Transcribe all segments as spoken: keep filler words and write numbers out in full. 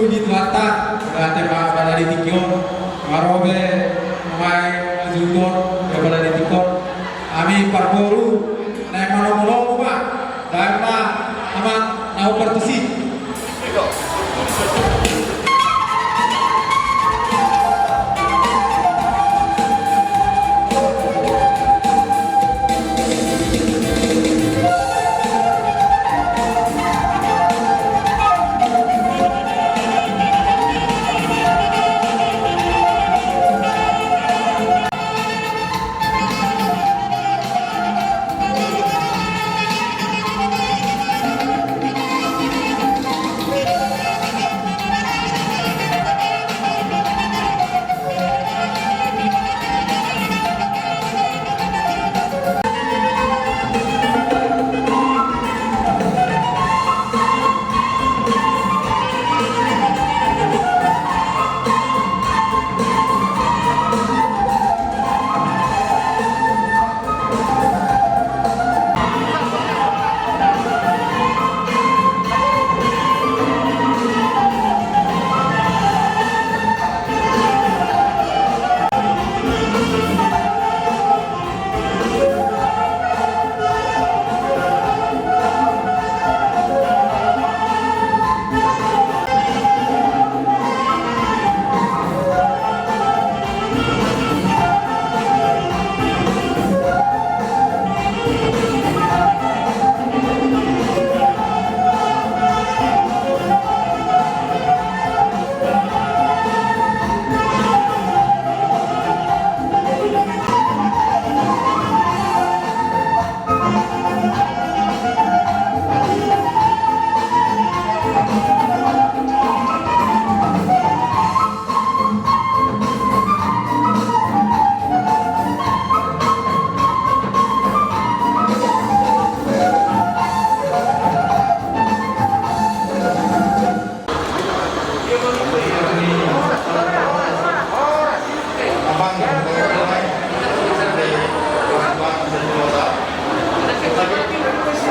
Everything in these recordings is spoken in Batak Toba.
Puji Tuhanta, mauliate ma bana di tingki on, nga ro be nuaeng na juhut on, bana di tingki on. Hami parboru, naeng manomunomu ma, baen ma amang na hombar tusi.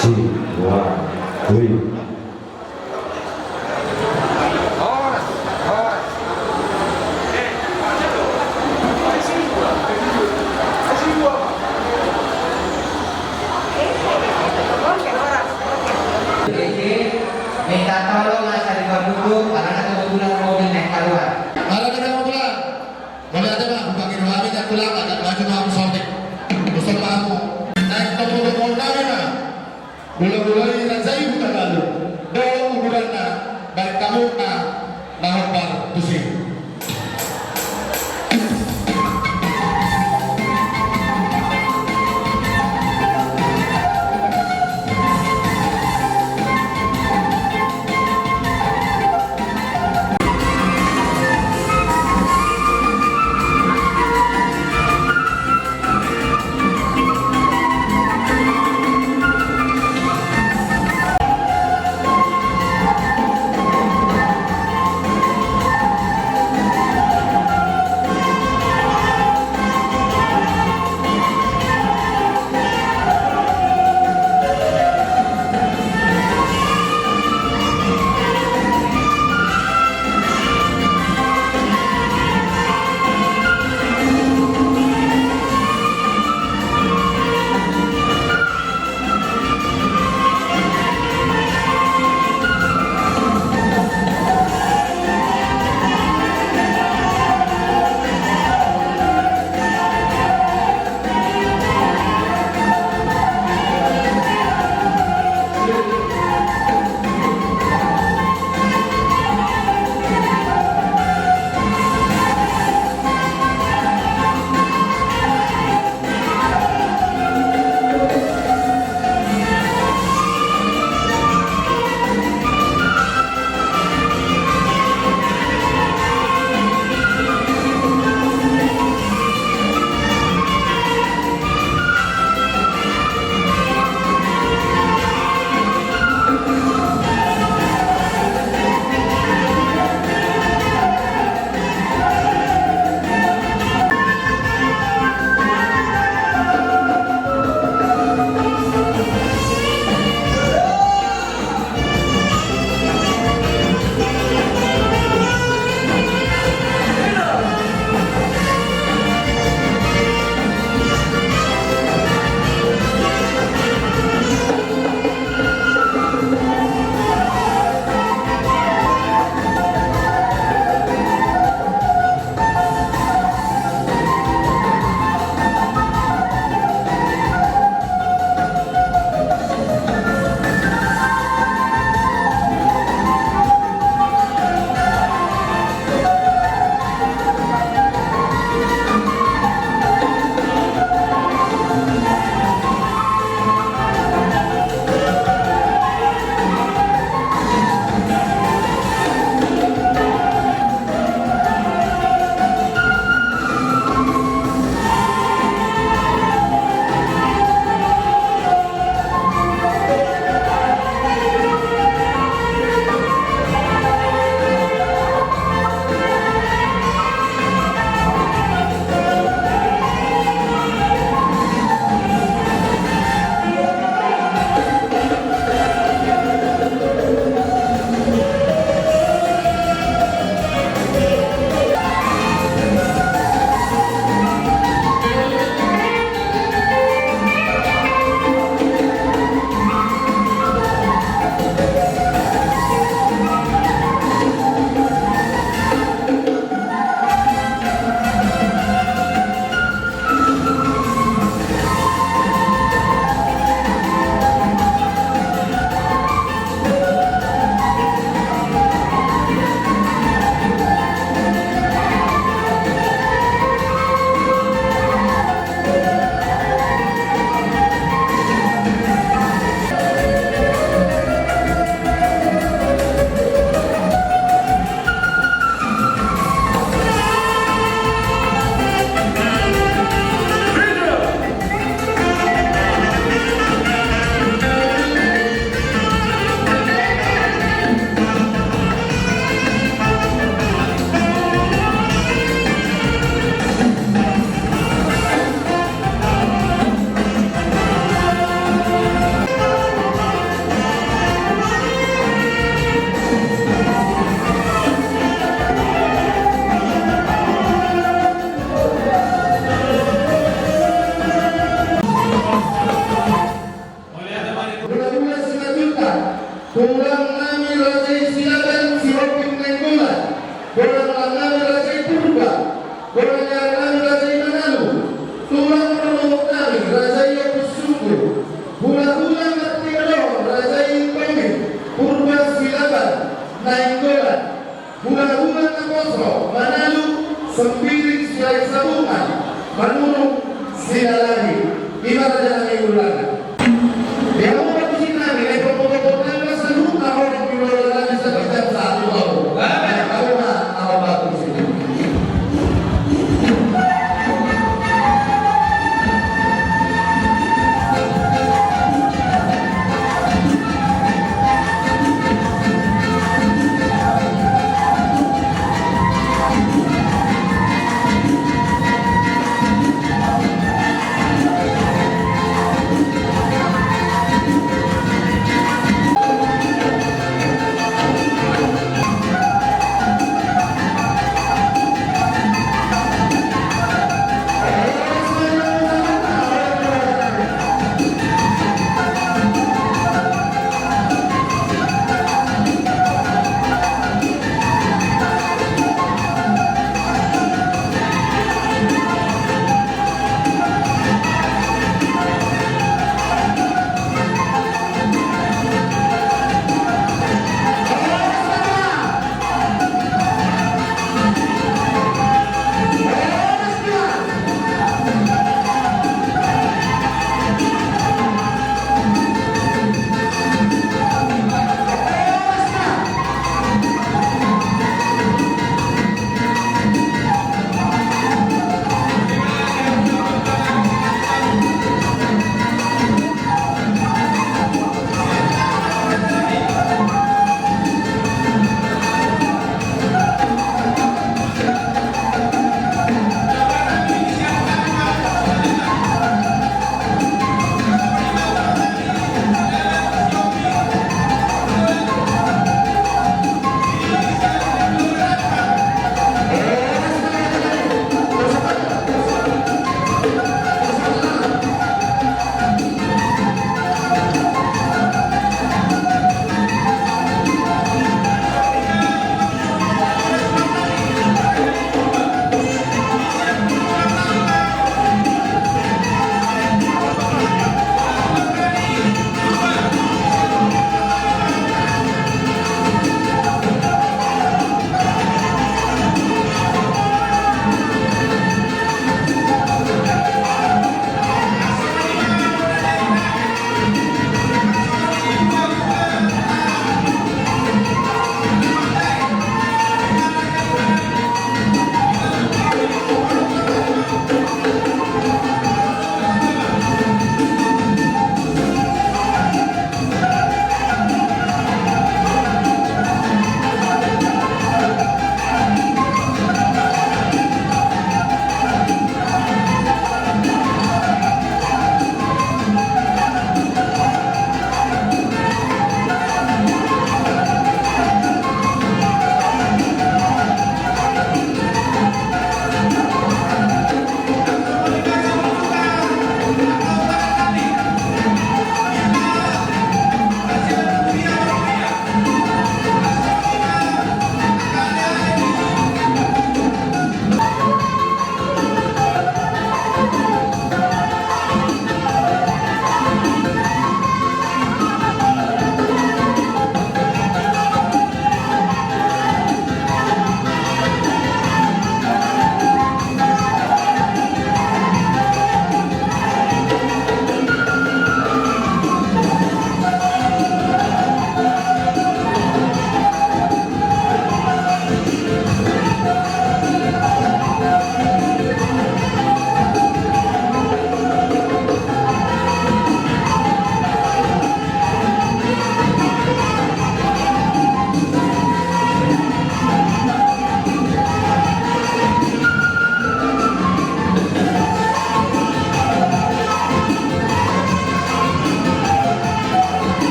Si, dua, three. Minta tolong asa dipabutuh, karena kebetulan mobil naik keluar. Halo, kebetulan. Mauliate ma, hupangido hami na tulang, adat maju ma hamu sotik. Usul ma hamu. Naik tolu tolu nami ma. Mula-mula i raja i Hutagalung, dohot uduranna, baen hamu ma na hombar tusi. Raja nami raja i Manalu, tulang parboruon nami raja i Ompusunggu, hulahula martinodohon raja i Tommy, Purba Silaban, Nainggolan, hulahula naposo Manalu, Sembiring Silahisabungan, Manurung Silalahi, ima raja nami Ulaga. Di hamu pargonsi nami, na ipotopoton nami ma saluhutna, holan di ulaon nami sahat jam satu baru. Amen. Hamu ma na mambahen.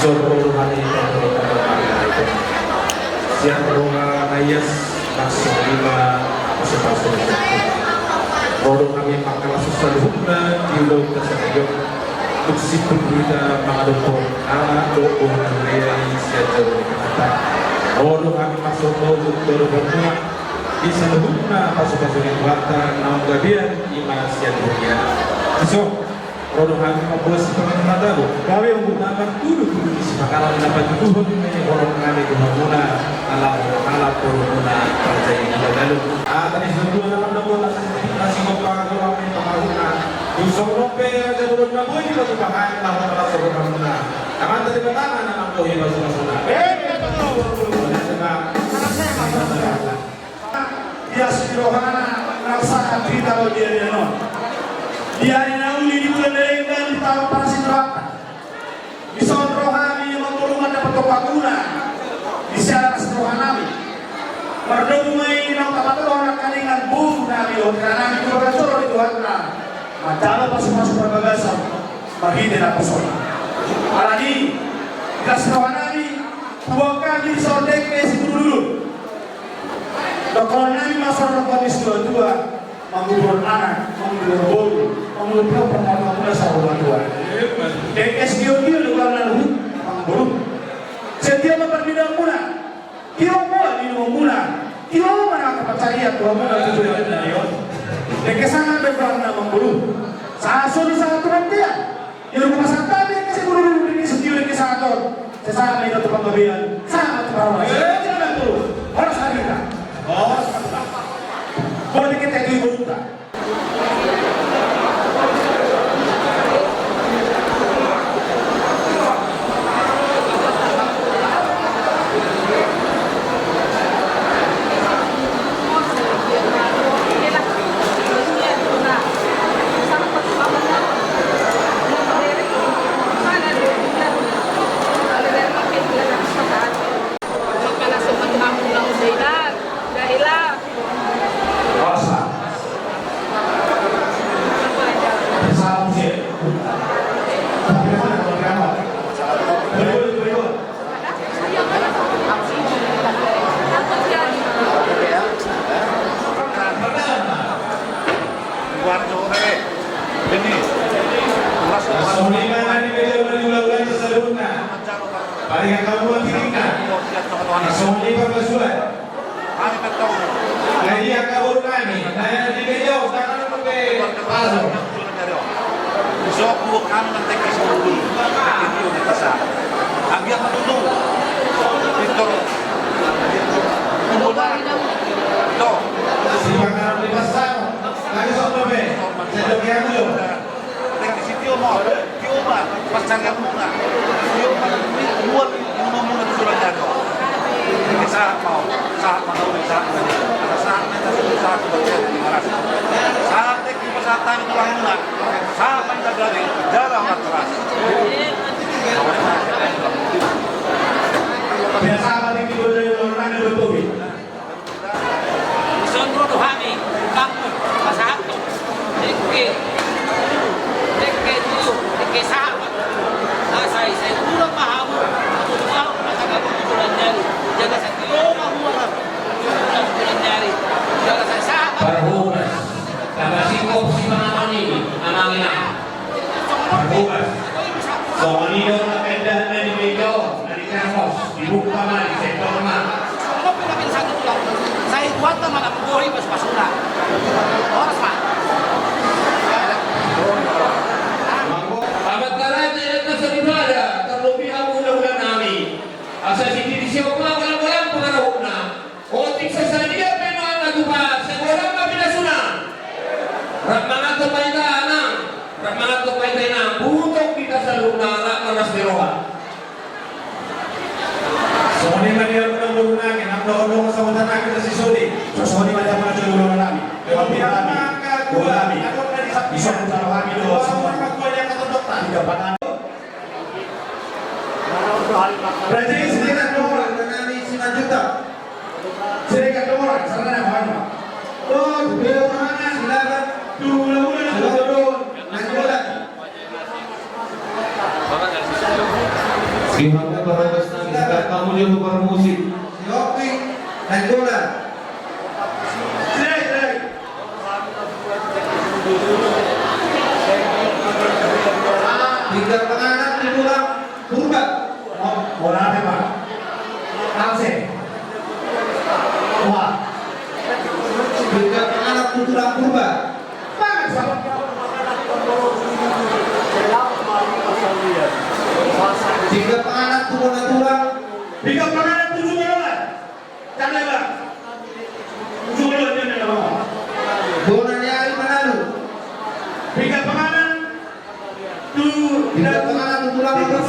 Ro do hami pangulon na marhaha i, sian roha na ias, langsung i ma pasupasu. Ro do hami mangkalashon saluhutna di ulaonta sadari on. Dung simpul hita mangadophon anak dohot boru na huria i sian joro ni Tuhanta, ro do hami marsogot tu adopanmuna di saluhutna pasupasu ni Tuhanta naung gabean i ma sian huria. Dison, ro do hami mamboan sipanganon na tabo, gabe on na martudu-tudu di sipanganon na patuduhon ni holong nami tu hamuna, ala, ala borumuna Raja i Hulagalung. Asa di saluhutna na mandok na sigompa-gompa hami pangarahutna. Dung songon on pe raja bolon na boi dipatupa hami laho marlas rohamuna. Amanta Debata ma na manggohi pasupasuna. Ias ni rohana na sahat hita ro di ari on. Di ari na uli di bulan na denggan di taon parasi rohana. Dison ro hami mamboan na patok paguna di sialas rohanami. Mardomu ma i naung tapatohon angka ningan boru nami dohot inanami tu bagas joro ni Tuhanta. Manjalo pasupasu parbagason marhite na pasona. Alani i, di las rohanami, huboan hami dison dengke siburuduru. Dohonon nami ma songon dohonon ni situatua, manggudohon anak, manggudohon boru, manggudohon pihak pangalaman muna saur matua. Dengke sitio-tio do goarna luhut amangboru. Setia ma parnidaan muna, tio ma boan ni inumon muna, tio ma na angka pansarian tu hamuna tu joloan ni ari on. Dengke sangap do goarna amangboru. Sahat solu sahat tu bontean. Ia rupa sahat hami dengke siburuduru, dengke sitio, dengke sahat on. Sai sahat ma hita tu panggabean, sahat ma tu parhorasan. Horas ma hita. Horas ma hita. Boan dengke tu borunta. Songon i ma na di meja on na di ulaon na saluhutna. Palingan hamu ma tingkina. Songon i ma pasupasu. Jadi angka boru nami na di meja on, tangan pe pasu. Isok buat kami nanti ke seluruh dunia. Itu yang kita sah. Agia menunggu. Victor. Tunggu dah. Tuh. Sipanganon di pasar. Lagi sok dope. Saya dope aku. Dengke sitio ma on, tio ma pansarian muna, tio ma mual ni inumon muna tu joloan ni ari on. Dengke sahat ma on, sahat ma na uli, sahat ma na uli. Sahat ma na uli, sahat ma na uli. Sahat dengke pasahat hami tu rohamuna. Sahat ma na gabe jala marlas. Biasa ma dengke. Dison ro do hami, bangku, pasahathon, dengke, dengke tu, dengke sahat. Asa i, sai ulang ma hamu, ulang ma sahat tu joloan ni ari, jala sai tio ma hamu, ulang tu joloan ni ari, jala sai sahat. Parhobas, tapasingkop sipanganon i, amang inang. Parhobas. Songon i do angka indahan na di meja on, na di termos, dibuka ma, disendok ma. Sai Tuhanta ma na manggohi pasupasuna. Horas ma. Amanta raja, inanta soripada, tarlobi hamu hulahula nami. Asa sititi sihol ma bolangbolang pangarahutna. Otik sai sadia pe nuaeng na tupa, sai godang ma pinasuna. Rap manganhon ma hita, inang, rap manganhon ma hita, inang, boru ni hita saluhutna, rap marlas ni roha. Songon i ma di hamuna boru nami, nang dohot-dohot sahuta nami na sisoli. Songon i ma di hamuna jolo-jolo nami. Boru nami. Dison jalo hami do songon i. Raja i, silakan dohot. Silakan dohot. Silakan dohot. Silakan. Silakan. Dulu, dulu, dulu, dulu. Lanjut. Di hamu parhoras nami, sangkap hamu di hamu parmusik. Si Opi Nainggolan. Pinggan panganan tu tulang Purba. Bola apa, Pak? Angse. Wah. Pinggan panganan tu tulang Purba. Pinggan panganan tu bona tulang. Pinggan panganan tu bona tulang. Bona ni ari Manalu. Pinggan panganan tu, pinggan panganan tu tulang Purba.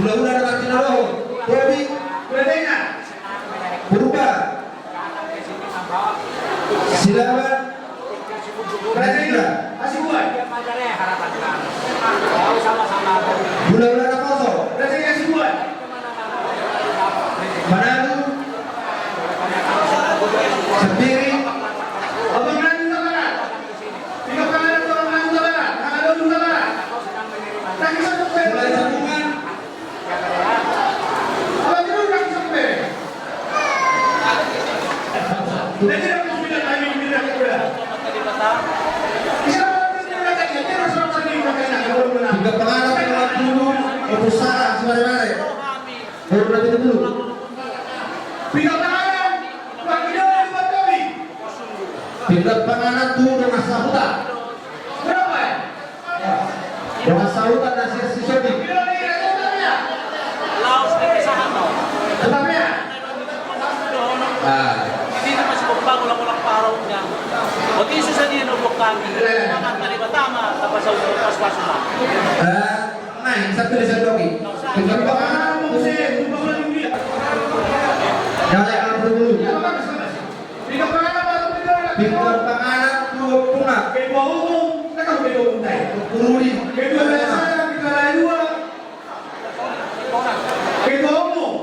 Hula-hula na martinodohon. Tobi. Purba. Silaban. Raja Indra. Hasibuan. Hula-hula Naposo. Raja Hasibuan. Manalu. Sendiri. Abang Manalu Tabara. Tiga panganan Abang Manalu Tabara. Manalu Tabara. Mulai sambungan. Tiga panganan tu tulang Purba, Ompu Sara Simaremare. Boru na pitu pulu. Pinggan panganan tu dongan sahuta. Berapa ya? Dongan sahuta na sian si Sodi. Laos di pisahan, no. Tetap ya? Ah. Di sini masih kompak ulang-ulang parau nya. Bagi susah dia nobok kami. Iya, iya. Makan tadi pertama, apa sahuta pas-pas, Pak. Eh, nah, ini satu di satu lagi. Tetap. Yang lain dulu. Pinggan panganan tu Purba. Ketua umum, kan kamu ketua umum tadi. Purudi. Ketua desa, ketua dua. Ketua umum,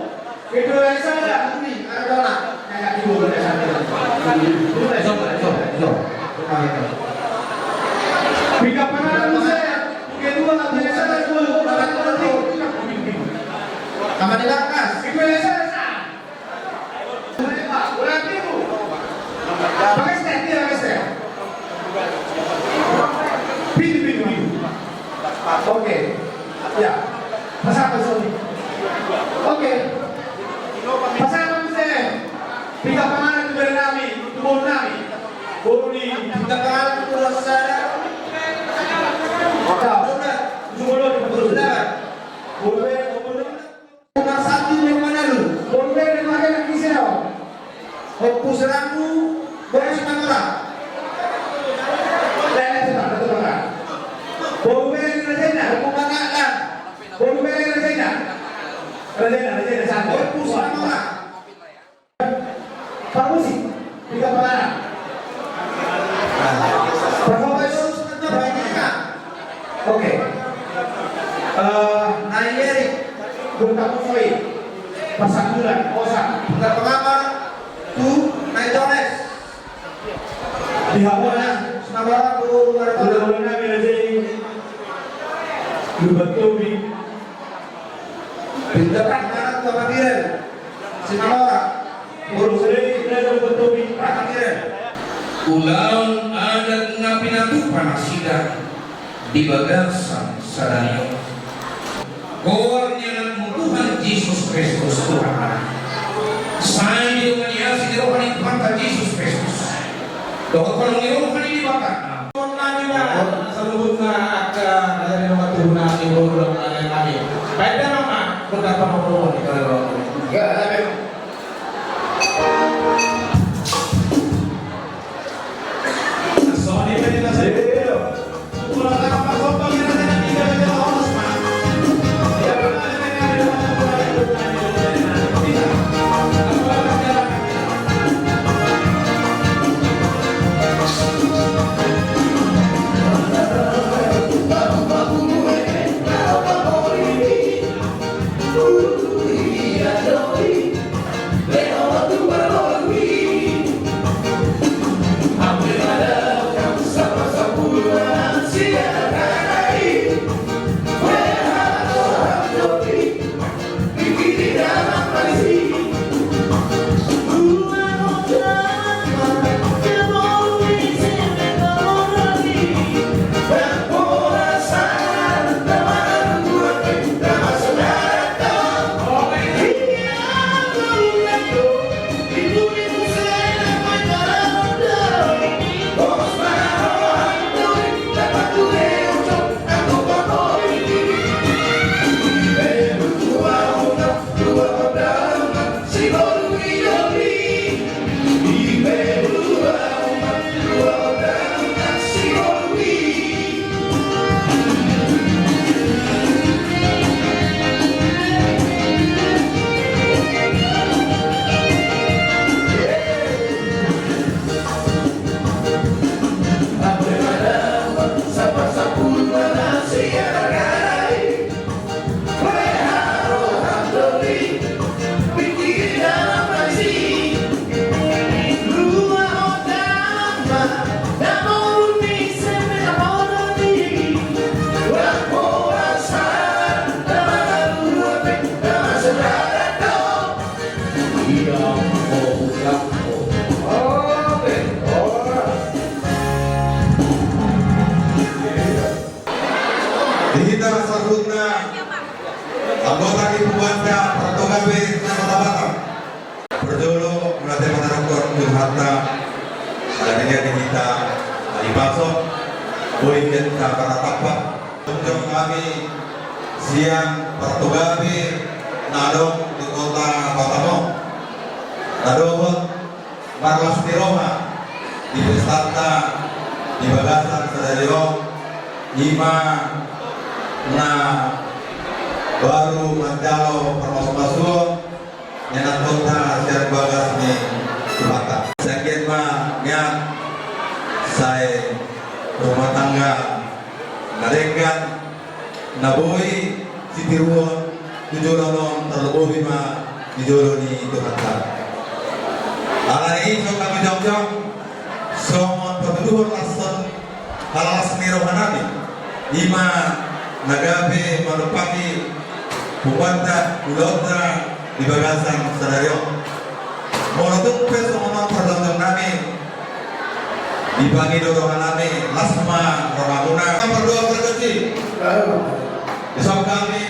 ketua desa. Purudi, ada dua. Yang kaki dua belas. Coba, coba, coba. Pinggan panganan tu saya, ketua desa, ketua umum. Sama di Langkas. Ketua desa. Oke. Ya. Pasahat, Soni. Oke. Pasahat, Soni. Pinggan panganan tu bere nami, tu boru nami. Boru ni. Pinggan panganan tu boru sada. Oke. Boru ni. Boru ni. Boru ni. Ompu Marsanti boru Manalu. Boru ni, boru ni, boru ni. Ompu Serambu boru Simanjorang. Boru ni, rajana. Boru ni, rajana, rajana. Ompu Simanjorang. Parmusik, pinggan panganan. Parmusik, pinggan panganan. Oke. Eh, Nai Erik, Gunta Musoi, Pasandulan, Osa. Pinggan panganan tu Nai Jones. Di Hamona, Simanjorang, Boru Luar Boru. Boru Luar Boru. Pinggan panganan tu Amang Iren, Simanjorang. Boru Seri, Amang Iren. Ulaon adat na pinatupa nasida di bagasan sadari on. Goar ni Anakmu Tuhan Jesus Kristus Tuhanta. Sai didongani asi ni roha ni Tuhanta Jesus Kristus. Dohot holong ni roha ni Debata. Nami na saluhutna angka na jadi nama tubuh nami, boru nami, nami. Baik dah nama, berkat nama boru nami. Saluhutna anggota ni punguanta Partogabe se-Kota Batam. Parjolo mauliate ma tadokhon tu Tuhanta, ala ni dia di hita, ala ni pasu, boi hita marnatampak. Jongjong hami sian Partogabe na adong di Kota Batam on, na dohot marlas ni roha di pestanta di bagasan sadari on, i ma na baru manjalo parmasu-masuon ni anakkonta sian bagas ni Tuhanta. Sai anggiat ma nian sai rumah tangga na denggan, na boi sitiruon tu joloan on, tarlumobi ma di jolo ni Tuhanta. Alani i songon hami jongjong songon patuduhon las ni, las ni rohanami, i ma na gabe manumpahi punguanta, ulaonta di bagasan sadari on. Molo tung pe songon on parjongjongnami, dipangido rohanami, las ma rohamuna. Nomor dua, Partogabe. Isop hami.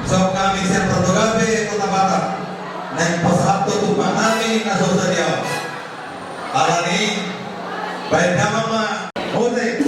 Isop hami sian Partogabe Kota Batam, naeng pasahathon tu panami na so sadia on. Alani i, baen damang ma. Musik.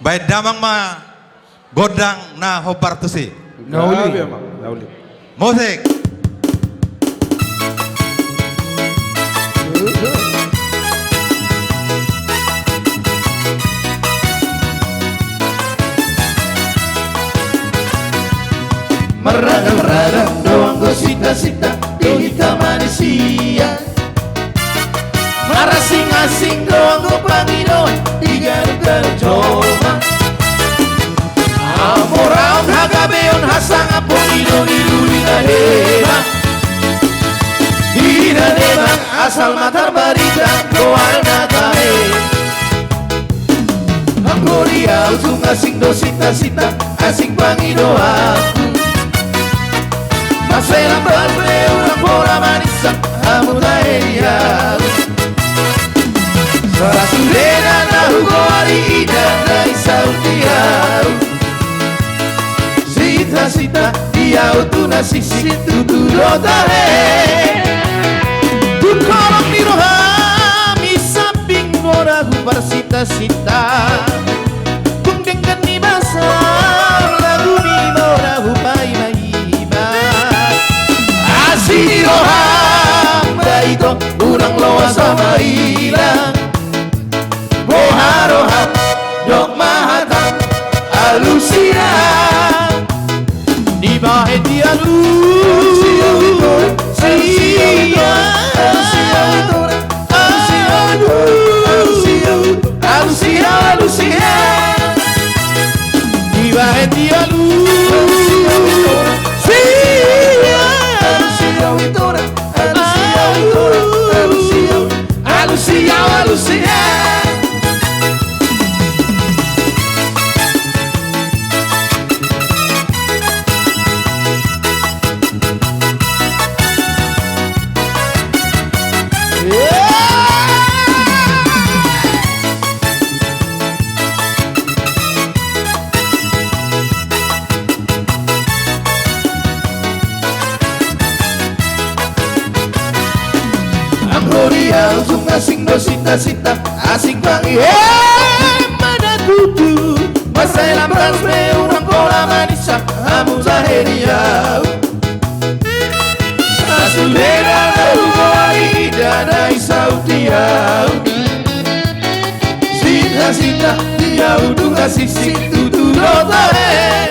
Baen damang ma gondang na hombar tusi. Na uli. Gabe ma, na uli. Musik. Marragam-ragam do anggo sinta-sinta di hita manisia. Marasing-asing do anggo pangidoan di ganup-ganup jolma. Hamoraon, hagabeon, hasangapon, ido-ido di na hela. Di na demang asal ma tarbarita goarna tahe. Anggo di au tung asing do sinta-sinta, asing pangidoanku. Mansai lambat pe unang pola maninsang hamu tahe di au. Sasudena na hugoari, ida ndang i saut di au. Sinta-sinta di au tu na sisintutu do tahe. Tung holong ni rohami sambing mora huparsinta-sinta. Tung denggan ni basa lagumi mora hupaima-ima. Asi ni roham da ito unang loas ma hilang. Boha roham dok ma hatam alusia. Dibahen di alusia. Alusia, alusia. Dibahen di alusia. Alusia, alusia. Alusia, alusia. Au tung asing do sinta-sinta, asing pangido. Ema na tutu, mansai lampas be unang pola maninsa, hamu jahe di au. Sasudena na huboan i, ndada i saut di au. Sinta-sinta di au tung asing, sing tutu do tahe.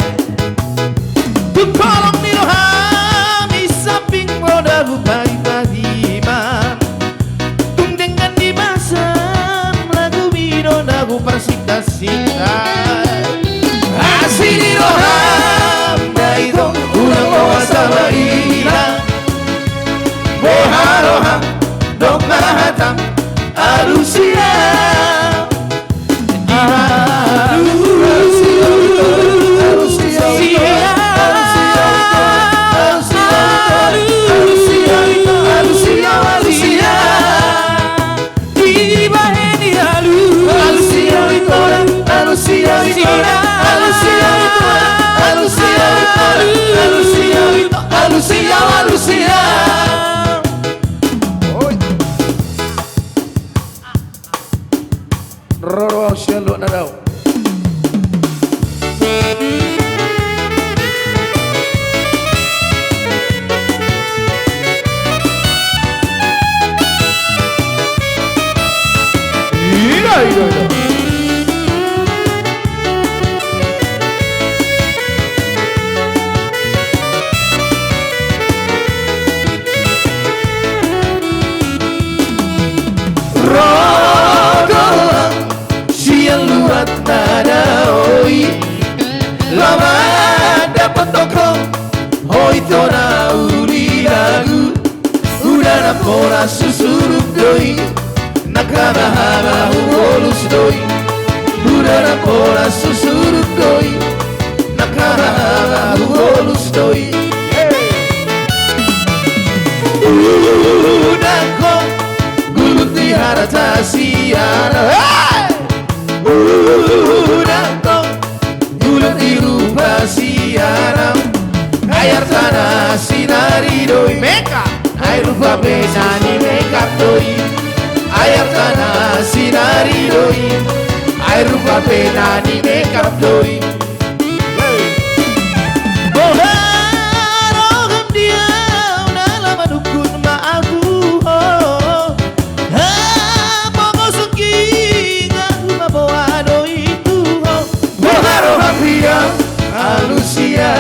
Tung holong ni roham i samping roda, hupaipa himam. Tung denggan di basam, lagumi do na huparsinta-sinta. Asi ni roham, dai tong unang loas hami. Boha roham, dok ma hatam, alusia. Ro do au sian luat na dao. Ida, ida, ida. Ro do au sian luat na dao i, laho mandapothon ho, ho i tona uli lagu. Uda na pola susuruk do i, nang haba-haba hubolus do i. Uda na pola susuruk do i, nang haba-haba hubolus do i. Uda ho gulut di harta sian, hei! Uda ho gulut di rupa sian. Ai artana sinari do i, mekap. Ai rupa pe na nimekap do i. Ai artana sinari do i. Ai rupa pe na nimekap do i. Boha roham di au, na laho manungkun ma ahu ho. Hamu songging ahu, paboa do i tu ho. Boha roham di au, alusia.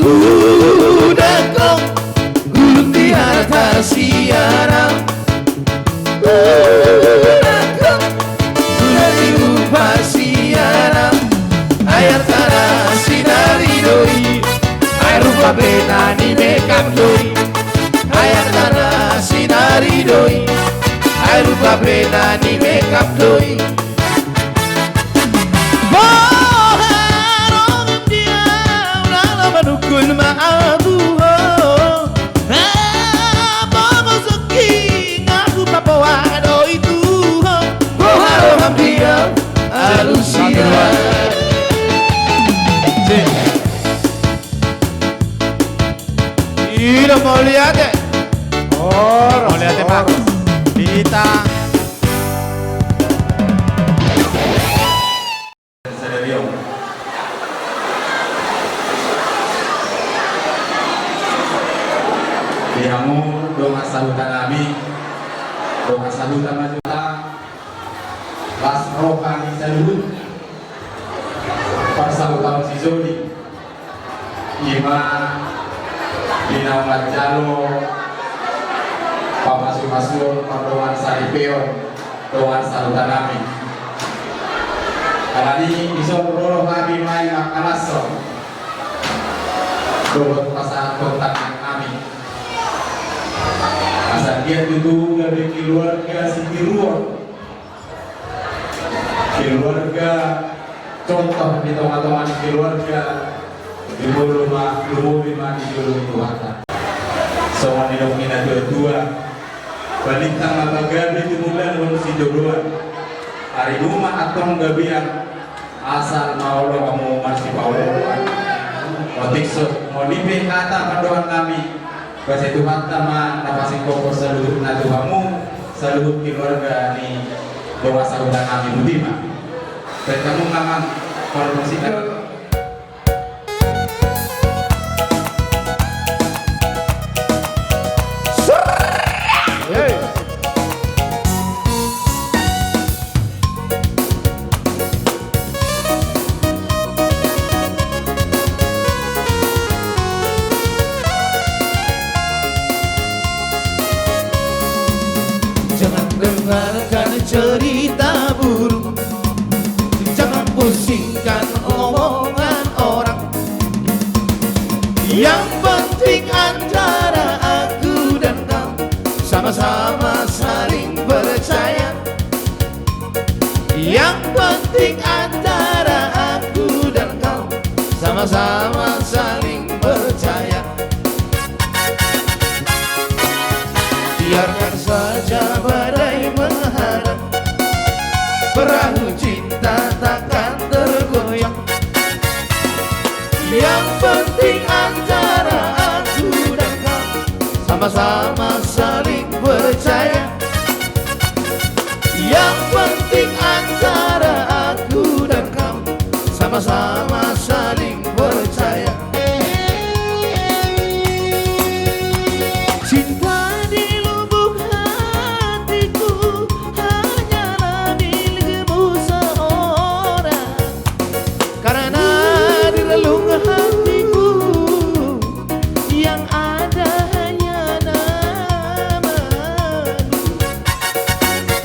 Uda ho gulut di harta sian. Uda ho gulut di rupa sian. Ai artana sinari do i. Ai rupa pe na nimekap do i. Ai artana sinari do i. Ai rupa pe na nimekap do i. Boha roham di au, na laho manungkun ma ahu ho. Hamu songging ahu, paboa do i tu ho. Boha roham di au, alusia. Ida, mauliate. Horas, mauliate, Pak. Horas. Di hita. Di hamu dongan sahuta nami, dongan sahuta ma jolo, las roha ni saluhutna. Parsahutaon sijoli. Ima di na manjalo pamasu-masuon pardongan saripeon dongan sahuta nami. Alani i dison ro hami ma i mangkalashon dohot pasahathon tangan nami. Asa anggiat tutu gabe keluarga sitiruon. Keluarga contoh di tonga-tonga ni keluarga, di jolo ma, lumobi ma di jolo ni Tuhanta. Songon nidok ni natua-tua, Balintang ma pagabe tumundalhon sitodoan. Ari duma antong gabean, asal ma olo hamu marsipaoloan. Otik so, molo i pe hata pandohan nami, basa Tuhanta ma na pasingkophon saluhutna tu hamu, saluhut keluarga ni dongan sahuta nami. Boti ma. Baen hamu ma, Amang, parmusik. Jangan dengarkan cerita burung, jangan pusingkan omongan orang. Yang penting antara aku dan kau sama-sama saling percaya. Yang penting antara aku dan kau sama-sama saling percaya. Biarkan saja badai menghadang, perahu cinta takkan tergoyang. Yang penting antara aku dan kau sama-sama saling percaya. Yang penting antara aku dan kau sama-sama saling percaya. Cinta di lubuk hatiku hanyalah milikmu seorang. Karena di relung hatiku yang ada hanya namamu.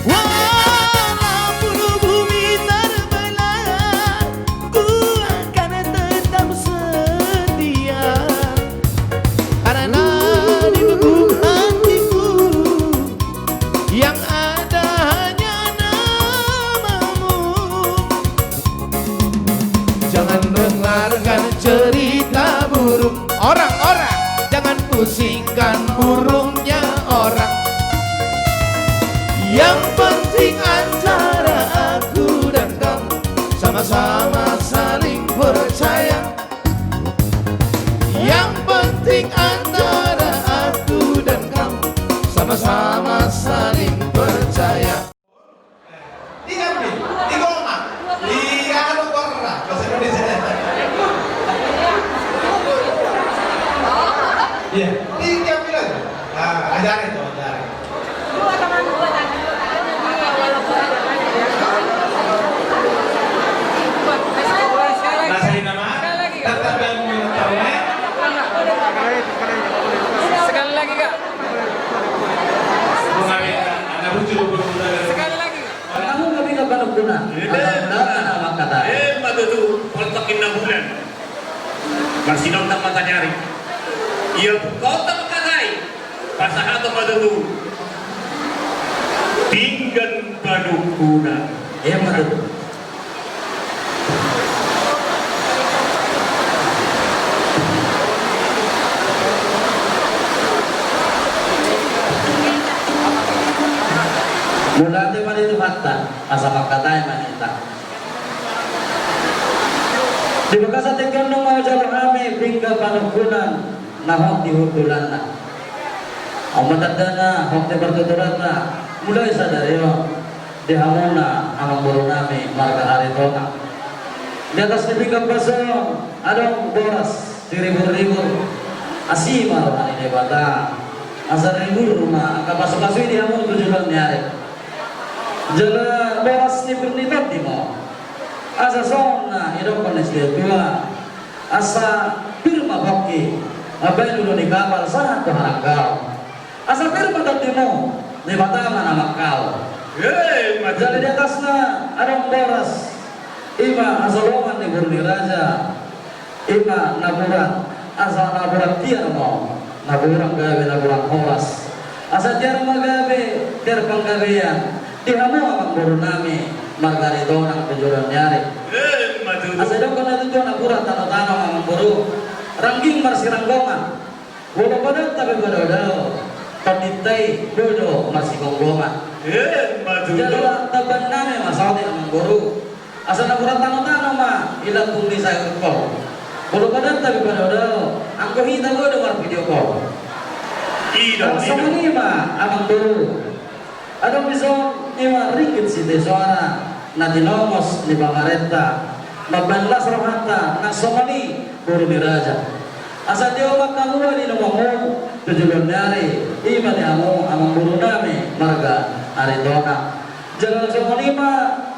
Walaupun bumi terbelah, ku akan tetap setia. Karena di lubuk hatiku yang ada hanya namamu. Jangan dengarkan cerita burung orang-orang, jangan pusingkan burungnya orang. Yang penting antara aku dan kau sama-sama saling percaya. Yang penting antara aku dan kau sama-sama saling percaya. Di Gambir, di Goma, di Anu Gorra, bahasa Indonesia. Iya, di Gambir aja. Ah, ajari tuh, ajari. Masih nama? Tetap yang minum tahu, eh? Sekali lagi, Kak. Sekali lagi, Kak. Allahu Nabi ka panungkunan. Iya. Alhamdulillah, na mangkatai. Eh, mata tu, kontak inna bulan. Marsinondang mataniari. Ia buka otak mangkatai. Pasahat otak mata tu. Pinggan panungkunan. Iya, mata tu. Mauliate ma di Tuhanta, asa mangkatai ma hita. Di bagasan tingki on nunga hujalo hami pinggan panungkunan na hot di hundulanna. On ma tandana hot di partuturanna, mulai sadari on. Di hamuna amangboru nami marga Aritonang. Di atas ni pinggan baso on adong boras siribur-ribur. Asi ma roha ni Debata. Asa ribur ma angka pasu-pasu i di hamu tu joloan ni ari. Jala boras ni pir ni tondi ma on. Asa songon na nidokkon ni situatua. Asa pir ma pongki mambahen ulu ni kapal sahat tu haranggaon. Asa pir ma tondimu, Debata ma na mangkaon. Emma tutu. Jala di atasna adong boras, i ma hasolongan ni boru ni raja, i ma napuran, asa napuran tiar ma on, napuran gabe, napuran horas. Asa tiar ma gabe, tiar panggabean, di hamu amangboru nami, marga Aritonang tu joloan ni ari. Emma tutu. Asa didokkon na tutu napuran tano-tano amangboru, rangging marsiranggongan. Molo padat tapi padao-dao. Pandita i, boi do marsigomgoman. Emma tutu. Jala tamban nami ma saotik, amangboru. Asa napuran tanotano ma i lambung ni sayur kol. Molo badanta pe padaodao, anggo hita boi do marvideo kol. I do. Songon i ma, amangboru. Adong dison, i ma ringgit sitio soara na tinongos ni pamarenta mambahen las rohanta, na songon i boru ni raja. Asa tio ma angka mual ni omakmu tu joloan ni ari, i ma di hamu amangboru nami marga Aritonang. Jala songon i ma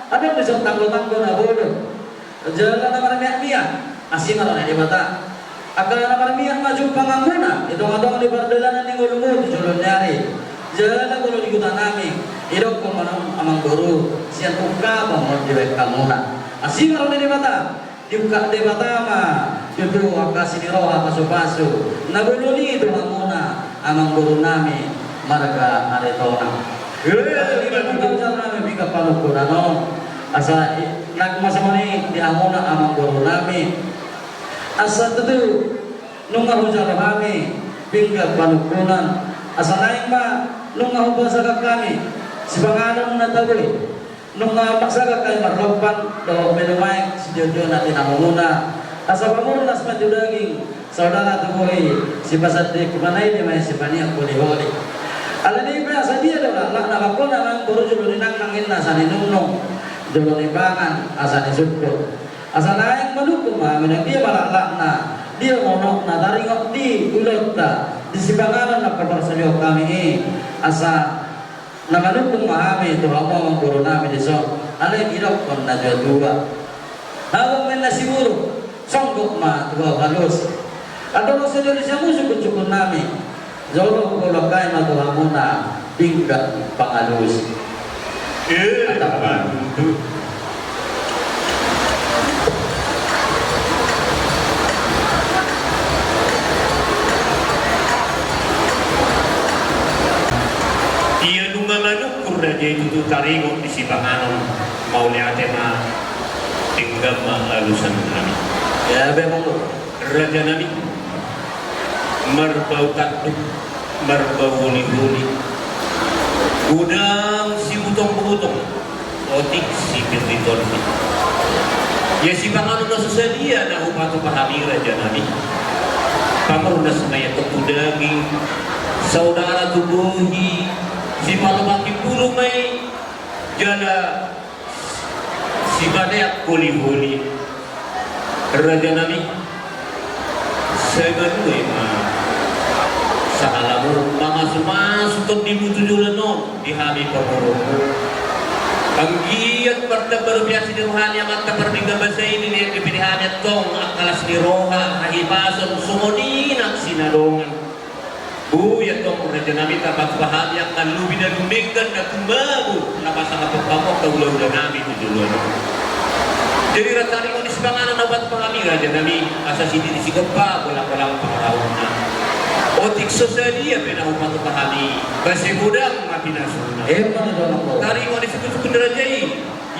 adong dison tanggotanggo na bodo jala na marmiakmiak, asi ma roha ni Debata. Angka na marmiak ma jumpanganmuna di tongatonga ni pardalanan ni ngolum tu joloan ni ari. Jala molo di huta nami, idokkon ma nang amangboru, sian ungkapan ma dibahen hamuna. Asi ma roha ni Debata. Diungkap Debata ma tutu angka asi ni roha, pasupasu na bolon i tu hamuna amangboru nami marga Aritonang. Emma tutu. Jala nami pinggan panungkunan on, asa i-, nang ma songon i di hamuna amangboru nami. Asa tutu nunga hujalo hami pinggan panungkunan, asa naeng ma nunga hupasahat hami sipanganon na tabo i. Nunga pasahat hami marlompan dohot menu maek sitio-tio na tinangomuna. Asa pamurnas ma tu daging, saudara tu bohi, sipasandek ma na i di maen, sipaniak holi-holi. Alani i pe asa dia do laklakna, mangkona nang boru jolo ni nangnang inna asa ninungnung, jolo ni pangan asa nisungkun. Asa naeng manungkun ma hami nang dia ma laklakna, dia ma unokna taringot di ulaonta, di sipanganon na parsaulion hami i. Asa na manungkun ma hami tu hamu amangboru nami dison, alai didokkon na tua-tua: Habang ma inna siburuk, songgop ma tu ahu halusi. Andorang so dialusi hamu sungkun-sungkun nami, jolo hupaulak hami ma tu hamuna pinggan pangalusi. Emma tutu. Ia nunga manungkun raja i tutu taringot di sipanganon, mauliate ma, denggan ma alusan nami. Ia, be monggo. Raja nami, marbau tanduk, marbau holi-holi, godang sibutong-butong, otik sipir ni tondi. Ia sipanganon na so sadia na hupatupa hami, raja nami. Pamurnas ma i antong tu daging, saudara tu bohi, sipalomakhon bulu ma i, jala sipaniak holi-holi. Raja nami, sai manuhai ma sahalamu mamasu-masu tondimu tu joloan on di hami pamoruonmu. Anggiat martamba dope asi ni roha ni amanta pardenggan basa i, dilehon dope di hami antong angka las ni roha, hahipason, songon i nang sinadongan. Boi antong raja nami tapatupa hami angka lobi na dumenggan na tumabo na pasangaphon hamu angka hula-hula nami tu joloan on. Jadi, taringot ni sipanganon na hupatupa hami, raja nami, asa sititi sigompa, bolang-bolang pangarahutna. Otik so sadia pe na hupatupa hami, basa godang ma pinasuna. Emma tutu, amangboru. Taringot ni sungkun-sungkun ni raja i,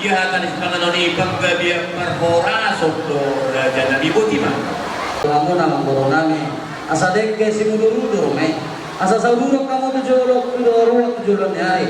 ia hata ni sipanganon i panggabean parhorason do, raja nami, boti ma. Hamuna amangboru nami, asa dengke simudur-udur ma i. Asa sauduron hamu tu jolo, tu jolo, tu joloan ni ari.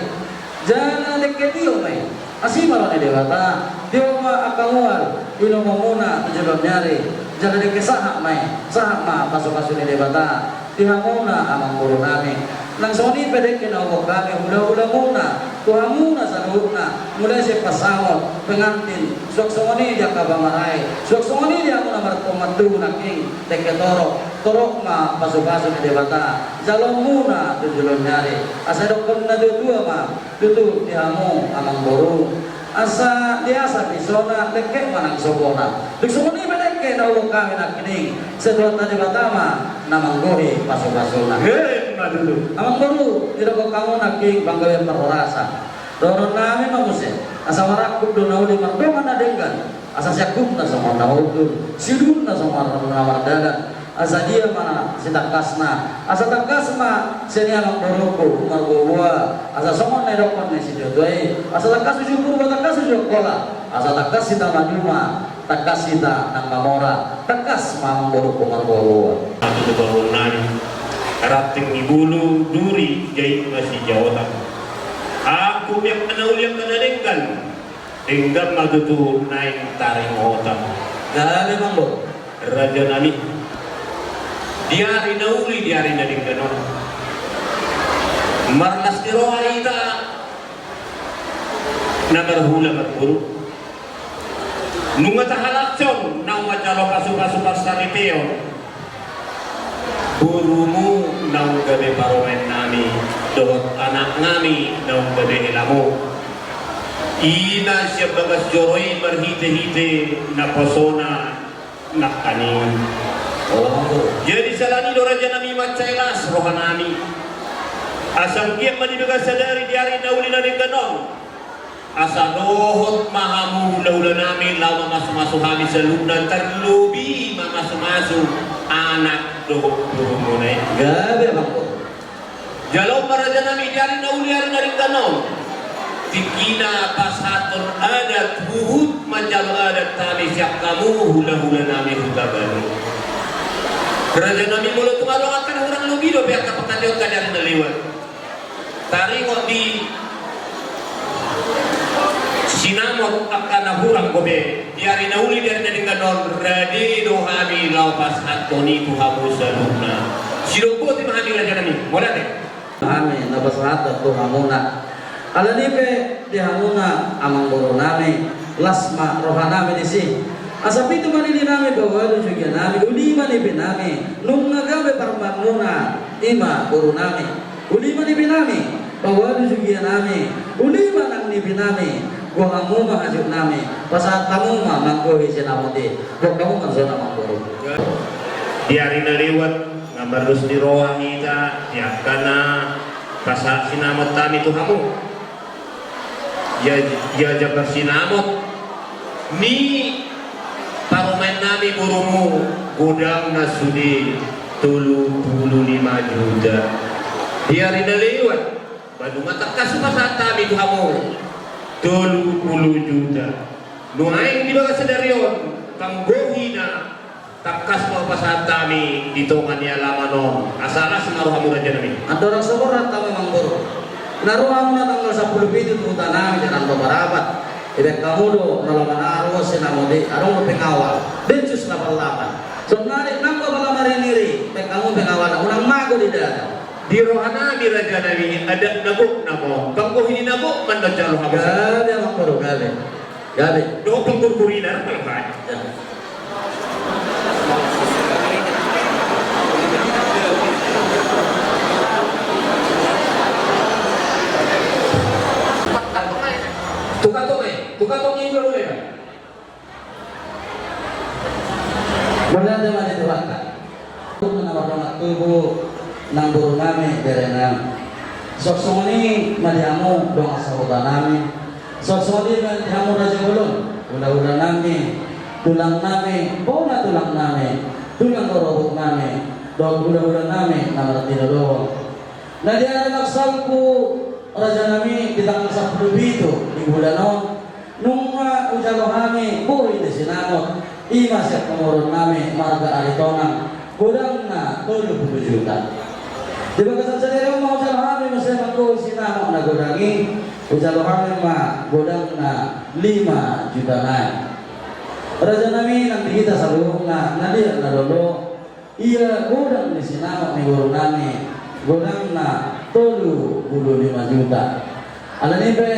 Jala dengke tio ma i. Asi ma roha ni Debata, tio ma angka mual ni omakmuna tu joloan ni ari. Jala dengke sahat ma i, sahat ma pasu-pasu ni Debata di hamuna amangboru nami. Nang songon i pe dengke na huboan hami hula-hulamuna tu hamuna saluhutna, mulai sian pansamotan, pengantin, suang songon i di angka pamarai, suang songon i di hamuna martuatua nangkin, dengke torop, torop ma pasu-pasu ni Debata jaloonmuna tu joloan ni ari. Asa didokkon na tua-tua ma tutu di hamu amangboru, asa diasa pisona, dengke ma nang sopona. Dung songon i pe dengke na huboan hami nangkining, sai Tuhanta Debata ma na manggohi pasu-pasuna. Emma tutu. Amangboru, didokkon hamu nangkin panggabean parhorasan. Dohonon nami ma muse, asa marangkup do na uli mardongan na denggan, asa siangkupna songon na hundul, siudutna songon na mardalan. Asa dia ma sitangkasna, asa tangkas ma sian i amangborungku marboa-boa, asa songon na nidokkon ni situatua i, asa tangkas uju Purba, tangkas uju Angkola, asa tangkas hita maduma, tangkas hita nang mamora, tangkas ma amangborungku marboa-boa. Atu tu pamoruon nami. Ranting ni bulu duri jait masijaotan. Angkup ni angka na uli angka na denggan, denggan ma tutu naeng taringotan. Gabe, Amangboru. Raja nami, di ari na uli, di ari na denggan on, marlas ni roha hita na marhula marboru. Nunga tahalashon naung manjalo pasupasu parsaripeon borumu naung gabe parumaen nami dohot anak nami naung gabe helamu. I ma sian bagas joro i marhitehite naposona nangkaning. Jadi sala ni i do raja nami mansai las roha nami. Asa anggiat ma di bagasan sadari di ari na uli na denggan on, asa dohot ma hamu hulahula nami laho mamasumasu hami saluhutna, tarlobi mamasumasu anak dohot borumuna i. Gabe, Amangboru. Jalo ma raja nami di ari na uli ari na denggan on, tingkina pasahathon adat, huhut manjalo adat hami sian hamu hulahula nami Hutabalu. Raja nami, molo tung adong angka na hurang lobi dope angka pangkataion di ari na lewat, taringot di sinamot angka na hurang dope di ari na uli di ari na denggan on, rade do hami laho pasahathon i tu hamu saluhutna. Sidok boti ma hami raja nami, mauliate. Hami na pasahathon tu hamuna. Alani i pe di hamuna amangboru nami, las ma roha nami disi. Asa pitu ma lili nami, paualu sugia nami, uli ma nipi nami, nunga gabe parumaenmuna, i ma boru nami. Uli ma nipi nami, paualu sugia nami, uli ma nang nipi nami, gohi hamu ma hajut nami, pasahat hamu ma manggohi sinamot i, gohi hamu ma songon i amangboru. Di ari na lewat, nga marlos ni roha hita di angka na pasahat sinamot nami tu hamu. Ia, ia jambar sinamot ni parumaen nami borumu, godangna sude tolu pulu lima juta. Di ari na lewat, ba nunga tangkas hupasahat hami tu hamu tolu pulu juta. Nuaeng di bagasan sadari on, panggohina tangkas ma hupasahat hami di tonga ni alaman on, asa las ma rohamu raja nami. Andorang so borhat hamu amangboru, na ro hamu na tanggal sampulu pitu tu huta nami di Rantau Parapat. Dibaen hamu do molo manang ro sinamot i, adong do pengawal Densus delapan delapan. Sonari nang do apala mariniri, baen hamu pengawal, unang mago di dalan. Di roha nami raja nami, adat na gok nama on, panggohi ni na gok ma na jalo hamu. Gabe amangboru, gabe. Gabe. Dohot pangkurkurina, kalau baik. Ya. Tukang tong, eh, tukang tong ini dulu ya. Mauliate ma di Tuhanta. Nang na mardongan tubu, nang boru nami, bere nami. Songon i ma di hamu dongan sahuta nami. Songon i ma di hamu raja bolon, hulahula nami, tulang nami, bona tulang nami, tulang rorobot nami, dohot hulahula nami na martinodohon. Na di ari na salpu raja nami di tanggal sampulu pitu di bulan on, nunga hujalo hami bohi ni sinamot, i ma sian pamoruon nami marga Aritonang, godangna tolu pulu juta. Di bagasan sadari on ma hujalo hami muse manggohi sinamot na godang i, hujalo hami ma godangna lima juta nai. Raja nami, nang di hita saluhutna na liat na lolo, ia godang ni sinamot ni boru nami, godangna tolu pulu lima juta. Alani i pe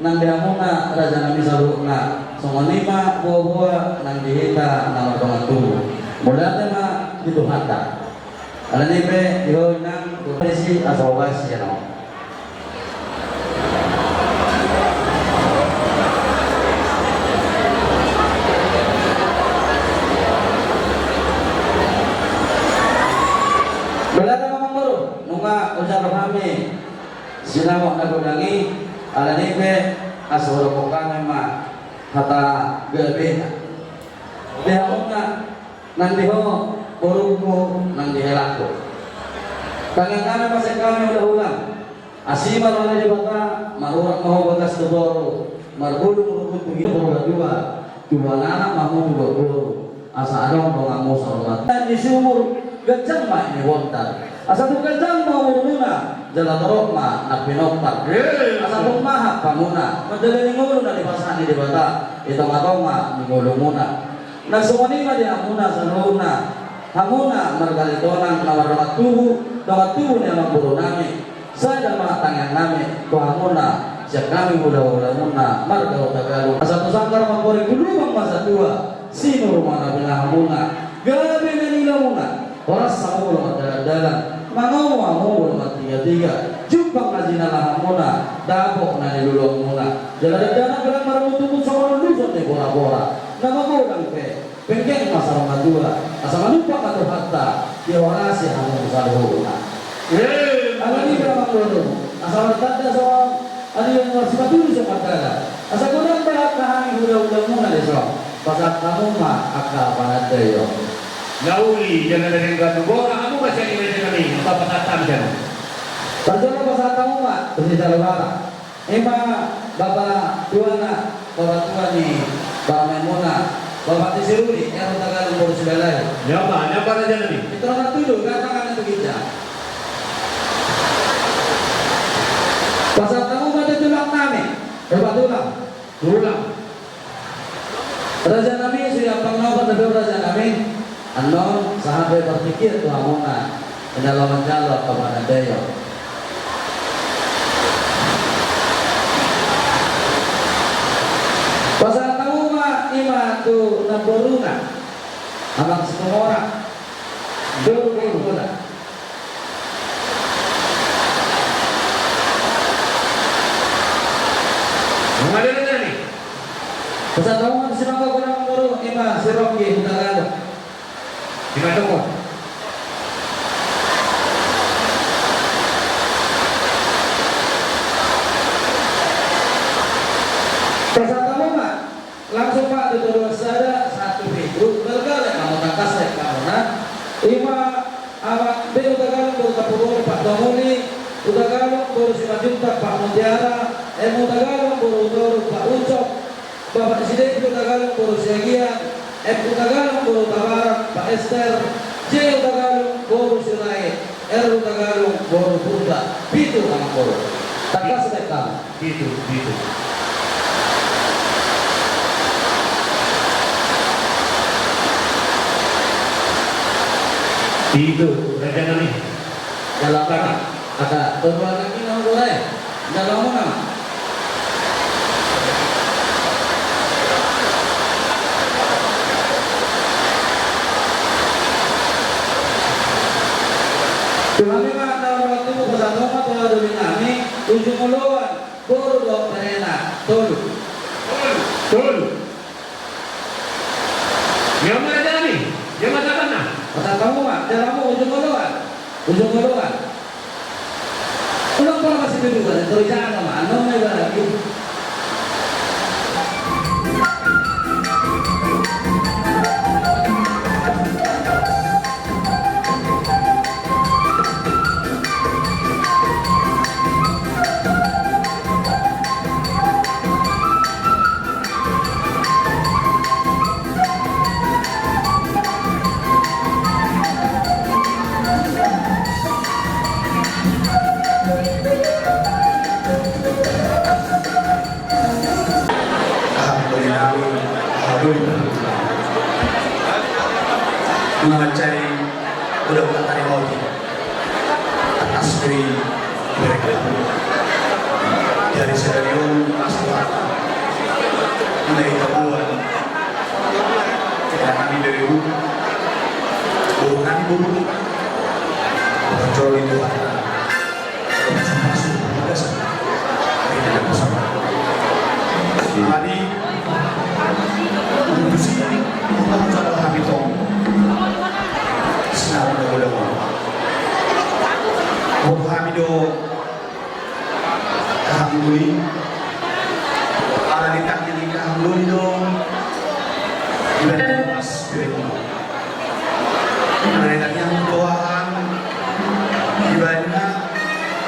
nang di hamuna raja nami saluhutna, songon i ma boaboa nang di hita na mardongan tubu. Mauliate ma di Tuhanta. Alani i pe di ho inang, tu ho disi asa hobasi annon. Mauliate ma amangboru, nunga hujalo hami sinamot na godang i, alani i pe asa hudokkon hami ma hata gabe. Di hamuna, nang di ho borungku, nang di helangku. Tangiang nami ma sian hami hulahulam. Asi ma roha ni Debata, marurat ma ho bagas tu toru, marbulung rumput tu gita, tu boru dua, tu boan anak ma hamu tu boan boru, asa adong donganmu saur matua. Di sumur Ganjang ma i ni bontar. Asa tung ganjang ma umurmuna, jala torop ma na pinompar. Asa tung mahap hamuna mandalani ngolu na dipasahat ni Debata di tongatonga ni ngolumuna. Nang songon i ma di hamuna saluhutna, hamuna marga Litonang na mardongan tubu, dongan tubu ni amangboru nami, sada ma tangiang nami tu hamuna sian hami hulahulamuna marga Hutagalung. Asa tu sanggar ma porik, tu lubang ma satua, sinur ma na pinahanmuna, gabe na niulamuna, horas hamu molo mardalandalan, mangomo hamu molo martigatiga, jumpang na jinalahanmuna, dapot na niluluanmuna, jala dakdanak godang marmutmut songon unduson ni borabora, na magodang pe penggeng ma saur matua. Asa manumpak ma Tuhanta dihorasi hamu saluhutna. Alani i ma amangboru, asa martanda songon, alani i ma simaturu songon tanda. Asa godang ma angka hami hulahulamuna dison, pasahat hamu ma angka panandaion. Na uli jala na denggan tu bona, hamu ma sian i ma sian hami, pasahat hami sian. Parjolo pasahat hamu ma tu si Salobara. I ma bapa tuana, bapa tua ni parumaenmuna, bapa ni si Rudi, R Hutagalung boru Sibalai. Ia ma, ia ma raja nami. Pintor ma tudu, datang anak tu ginjang. Pasahat hamu ma tu tulang nami, bapa tulang. Tulang. Raja nami, suhi ampang na opat na dua raja nami. Annon sahat do i partingkian tu hamuna, ina laho manjalo angka panandaion. Pasahat hamu ma i ma tu namboruna, amang Situmorang, boru Nainggolan. Pasahat hamu ma tu si Mangkok godang boru, i ma si Ronggi Hutagalung. Di ma toko. Pasahat hamu ma langsung ma tu toruan sada sahat tu pitu, balga alai hamu, tangkas alai hamu na. I ma Amang B Hutagalung boru Tampubolon Pak Tomuli, Hutagalung boru Simanjuntak Pak Mutiara, M Hutagalung boru Hutauruk Pak Ucok, Bapak Sidek Hutagalung boru Siagian, M Hutagalung boru Tabarak Pak Ester, J Hutagalung boru Sirait, R Hutagalung boru Purba. Pitu amangboru. Tangkas alai hamu. Pitu, pitu. Pitu, raja nami. Dalam. Angka toruan nami na hugora i. Dalam nama. Tu hami ma na ro tu pasahat hamu ma tu doli nami, Ujung Oloan. Boru dohot berena, tolu. Tolu. Ia ma raja nami, ia ma sahatna. Pasahat hamu ma, jala hamu Ujung Oloan. Ujung Oloan. Ulang pola masih dulu kan, terus jangan sama, anong na ibarat. Alhamdulillah. Alhamdulillah. Nunga mansai udah bukan hari mau di atas kui mereka. Dari sedarion asli. Nda itabuan. Kira kami dari u. Boru kami boru. Kecuali Tuhan. Jadi, untuk sini, untuk sama kami tong. Senang mudah-mudahan. Untuk kami do, alhamdulillah. Ala di tangan ini, alhamdulillah. Ibadah mas, ibadah. Mereka yang doakan ibaratna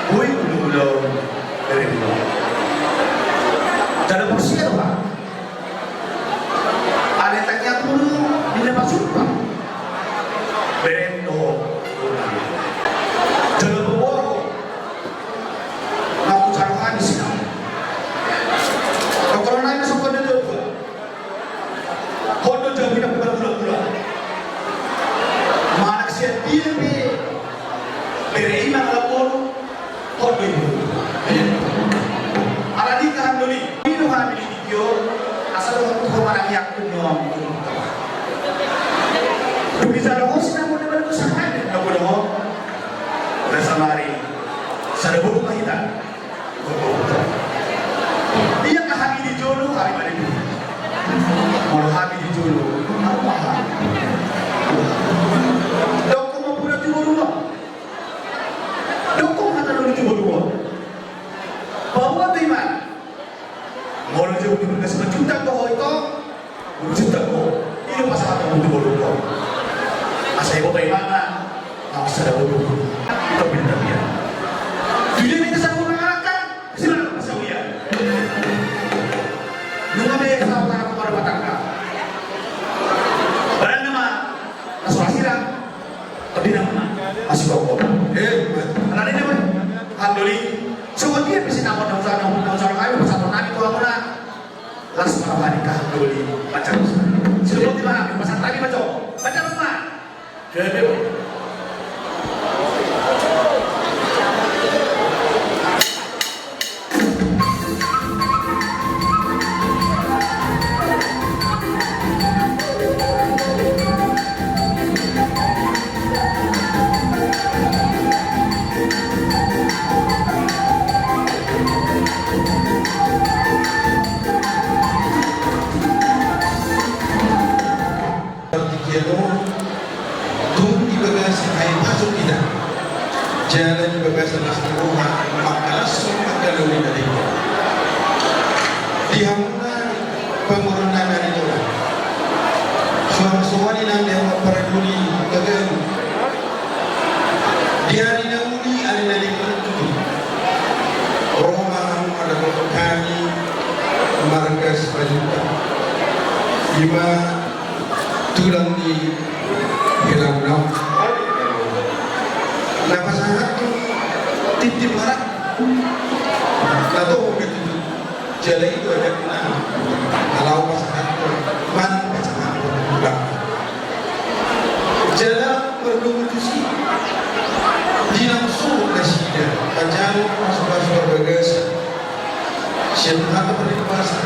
boi ulaon dari rumah. Kada persiapan. Ada tanya guru di depan sumpah. Berendo. Bere i mangalap boru, hot do i boru. Alani i, angka doli, i do hami di tingki on, asa dohot ho manang i, angka doli. Dung dijalo ho sinamot na baru tu sahadin na boru ho. Dasar mari, sada boru ma hita. Ia angka hami di jolo, hami ma di boru. Molo hami di jolo, hami ma hami. Dok ho ma boru tu boru ho. Dok ho ma hata doli tu boru ho. Paboa do imana. Molo jo di boru na simanjuntak do ho ito. Boru juntak do ho. I do pasahaton tu boru ho. Asa iboto imana. Asa sada boru. Ito pinta dia. Tujuan ito sada boru mangalangka. Silakan pasahat ia. Nunga be sabar kepada batangka. Barang nama. Asa silakan. Tapi nama. Masih kau. Eh, anak ini apa? Alhamdulillah. Sobat dia pasti nama nama nama nama nama nama nama nama nama nama nama Las ma roha ni angka doli, pacar. Sobat ima, pacar tadi ma jo. Pacar ma. Jadi. Partingkian on, tung di bagasan hahipason hita, jala di bagasan las ni roha, mangkalashon angka doli na denggan. Di hamuna pamoruon nami ari na uli, suang songon i nang di hamu ampara doli na gabe. Di ari na uli, ari na denggan tutu, ro ma hamu mandapothon hami marga Simanjuntak. Ima tulang ni helamu na on. Na pasahathon tintin maranggi. Na toho be tutu. Jala i do adatna. Laho pasahathon, manang pasahathon tulang. Jala mardomu tusi, di na mangihut nasida manjalo pasupasu parbagasan sian Tuhanta Parnabiasa,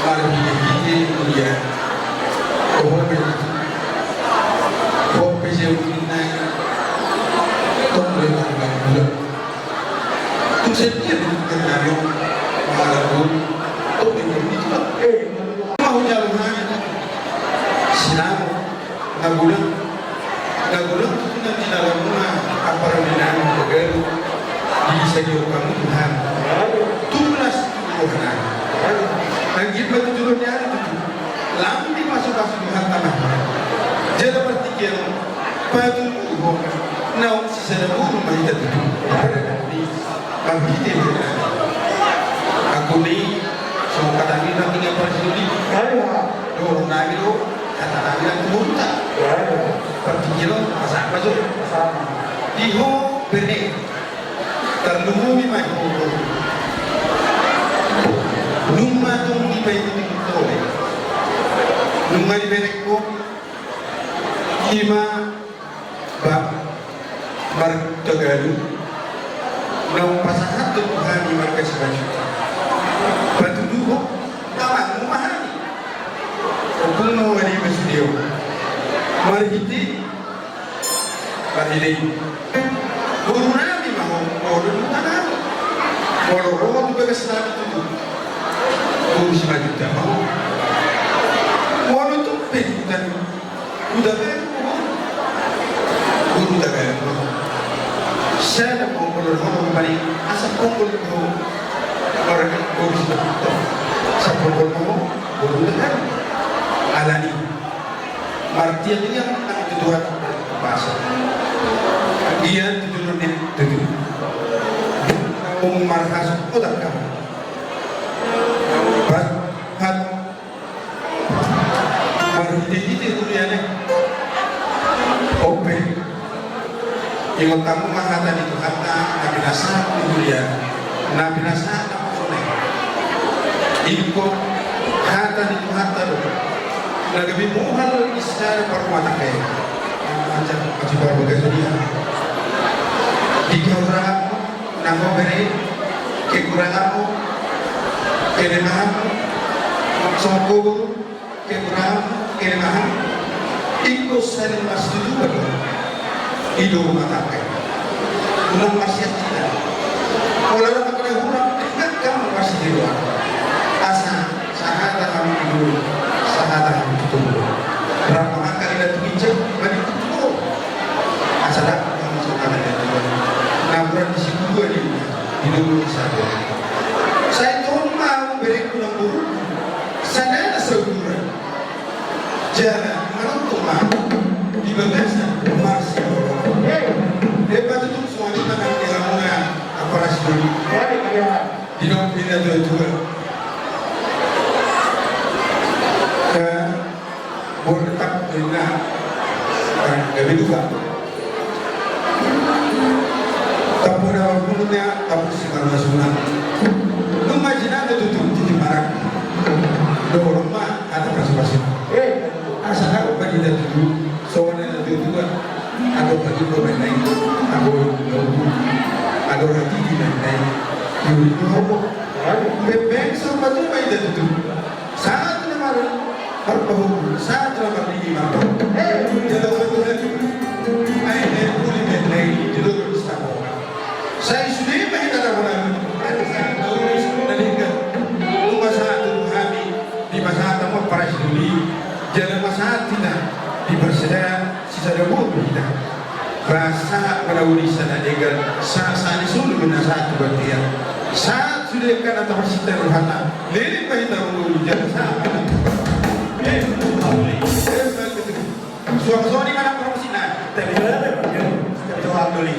marhitehite mulia. Toho be, toho be jauh ni nai, toho be marganggu. Tung sadia do hami mangalangka, toho be jauh ni nai. Mau jalo hami sinamot. Na godang, na godang tutu na tinalamuna ampara ni nami na gabe, disadiaon hamu Tuhan. Tulas tu rohanami. Nangkin ma tutu do ni ari tutu. Lam dipasupasu Tuhanta ma. Jala partingkian on, patuduhon naung sisada boru ma hita tutu. Marhite hita. Anggo na i, songon hata ni nami na tinggal parjolo i. Dohonon nami do, hata nami na tumurunta. Partingkian on, pasahat ma jo. Di ho bere. Tarlumobi ma di ho. Nunga tung dipaihut-ihut ho. Nunga dibereng ho. Ima Ba, marga Galuh, naung pasahathon tu hami marga Simanjuntak. Patuduhon, amangmu ma hami. Ompung ma hami sude on. Marhite, marhite i. Boru nami ma ho, molo di huta nami. Molo ro ho tu bagas nami tutu. Boru Simanjuntak ma ho. Molo tung pe di huta nami. Huta Galuh ma ho. Boru Huta Galuh ma ho. Sada ma ho, molo dohonon paling asa ponggol ma ho. Marga boru Simanjuntak. Asa ponggol ma ho, boru Huta Galuh. Alani. Martiang-tiang nang tu Tuhanta Parnabiasa. Ia tutu do ni tutu. Om marhasut otak kamu. Bat, hat, Marhite-hite huria ni on pe. Ingot hamu ma hata ni Tuhanta na pinasahat ni huria, na pinasahat na pasone. Ingkon hata ni Tuhanta do na gabe muhal ni sada parrumatangga i. Ajar, ajar parbagason i. Di Anggo bere, kekuranganmu, kelemahanmu, songon ho boru, kekuranganmu, kelemahanmu, ingkon saling marsiudupan i do rumah tangga. Unang marsiancilan. Molo adong na kurang, ingatkan marsiudupan. Asa sahata hami di dulu, sahata hami di dulu. Berapa kali na tu ginjang, balik tu dulu. Asa dapot hami songon na di dulu. Na kurang di situ dua di dulu. Di dulu satu. Sai tong ma berengku na buruk. Sana na sauduran. Jala manonton ma di bagasan marsiudupan. Dia patutung soal di tangan dia muna apa rasmi. Di dong pina dua dua. Eh, Boleh tak dengar. Gabe duka. Tampuna warbulungnya, tampuna si marmasuna. Nunga jinana tutu titi marak. Dohorong ma hata pasupasu. Eh, asa hau bagi da tutu. Soalnya na tutu kan. Ado bagi ko menai. Ado ado hati di menai. Yuri dohorong. Bebeng sorbatu bagi da tutu. Sahat na mar-, marpahompu, sahat na marnini marpahompu. Jala betul lagi. Ai, ai, puli, ai, ai, di lorong Sabo. Sai sude ma hita na bola. Ada sahat na ulis, na denggan. Nunga sahat tu hami, di masa tamu paras duli. Jala masa hita, di persedan, sisa da boru hita. Ba sahat ma na uli sada denggan, sahat sahat ni solu ma na sahat tu batia. Sahat sude angka na taparsinta rohanta, leleng ma hita mangolu jala sahat ma na. Eh, eh, suang soni ma na promosina. Tapi berapa ya? Tapi doang dulu.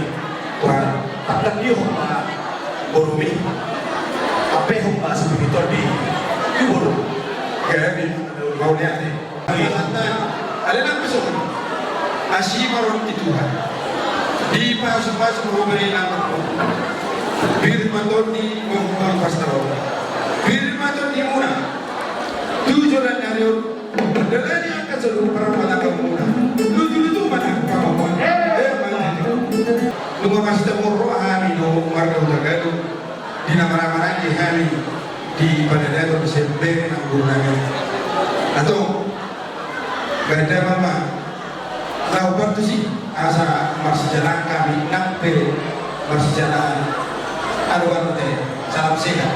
Wah, tak tadi homa borumi. Apa homa spiritual di, di boru. Gabe, mau lihat nih. Alana pe songon i. Asi ma roha ni Tuhan. Dipasupasu ma ho bere nang. Pir ma tondi, pir ma tondi muna. Tu joloan ni ari on. Dalani angka saluhut paramatanmuna. Lutu-lutu ma nang pangomoan. Eh, mantap. Nunga masitangihon roha hami dohot marga Hutagalung. Di na marhaha-maranggi hami di padadan on, sembere nang guru nami. Antong, bahen damang ma na hombar tusi, asa marsijalangan hami nang pe marsijalangan. Alo, bante, salam sehat.